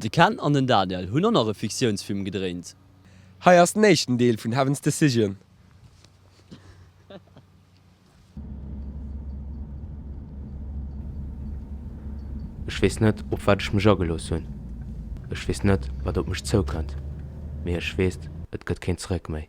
De Ken an den Daniel hunn och nach e Fiktiounsfilm gedréint. Hei ass den éischten Deel vun Heaven's Decision. Ech weess net, op wat ech mech agelooss hunn. Ech weess net, wat op mech zoukënnt. Mee ech weess, et gëtt keen Zeréck méi.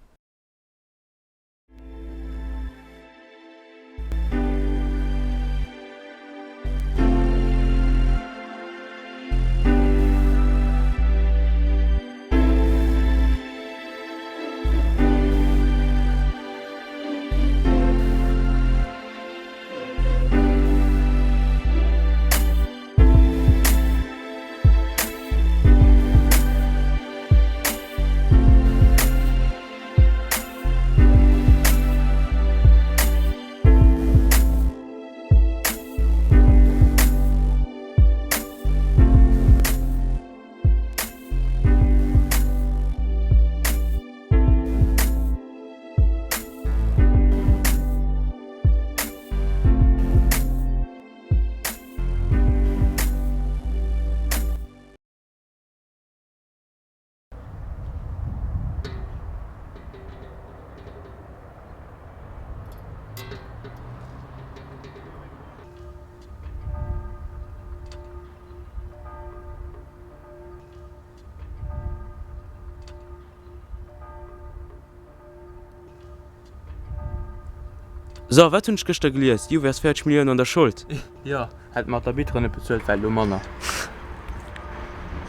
So, wat hunn ech gëschter gelies? Juve ass 40 Milliounen an der Schold. Jo, hätt mer d'Arbitteren net bezuelt, wär et elo manner.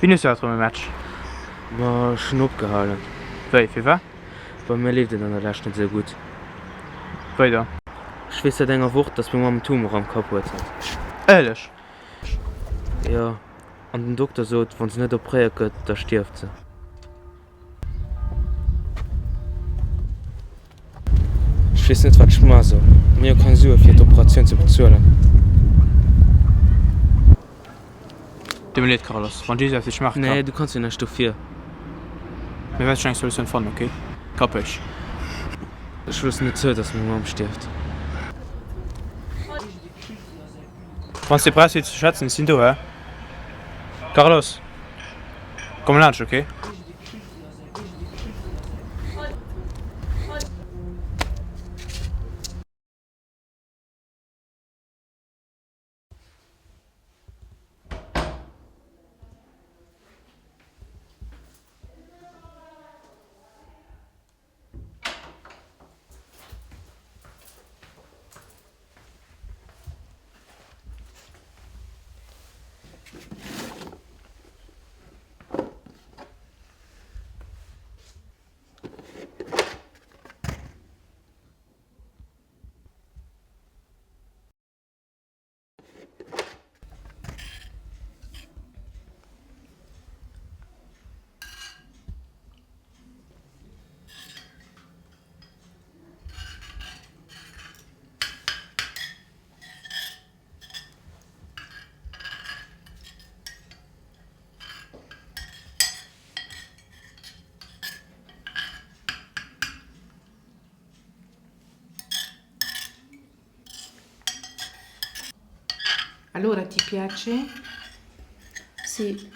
Wéini hues du haut rëm e Match? Ma ech hunn opgehalen. Wéi, firwat? Bei mir leeft et an der Lescht net esou gutt. Wéi dann? Ech weess säit enger Woch, dass meng Mamm en Tumor am Kapp huet. Éierlech? Jo, an den Dokter sot, wann se net opréiert gëtt, da stierft se. Ech weess net, wat ech maache soll. Mir hu keng Sue fir d'Operatioun ze bezuelen. Deet mir leed, Carlos. Wann Jesus eppes fir dech maache kann. Nee, du kanns jo näischt dofir. Mir wäerte schon eng Solutioun fannen, ok? Kappech. Ech loossen net zou, dass meng Mamm stierft. Wanns de brauchs fir ze schwätzen, ech sinn do, hä? Carlos, komm laanscht, ok? Allora ti piace? Sì.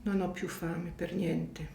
Non ho più fame per niente.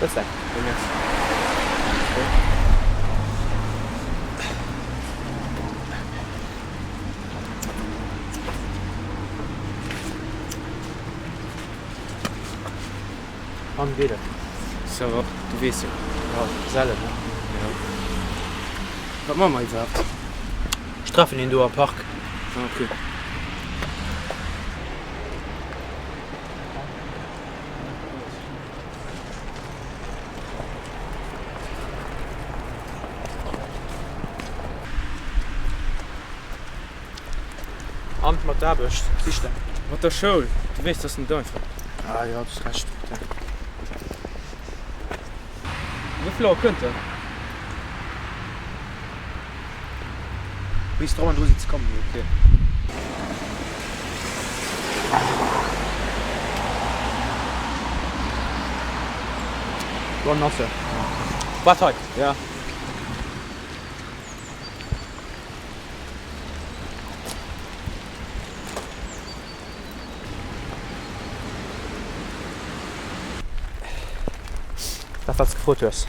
Wëlls eng? Nee, merci. An, wéi geet et? Ça va, du weess jo. Jo, gesellen, ne? Jo. Wat maache mer iwwerhaapt? Ech treffen een do am Park. Ah, ok. An mat der Aarbecht, sicht de? Mat der Schoul, du weess, dat ass net einfach. Ah jo, du hues Recht, putain. Wéi vill Auer kënnt en? Weess drum an dru si ze kommen, ok. Dohannen ass se. Waart hei. Ja. Dat wat s gefrot hues.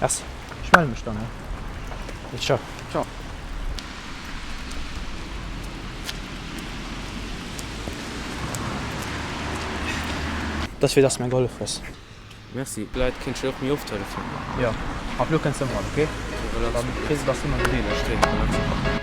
Merci. Ech melle mech dann, he? Ciao. Ciao. Dass fir dass de mir gehollef hues. Merci. Vläit kéint ech dir och méi oft hëllefen. Jo, ab lo kënns de ëmmer mat, ok? Dann kriss de dass ëmmer gedeelegt.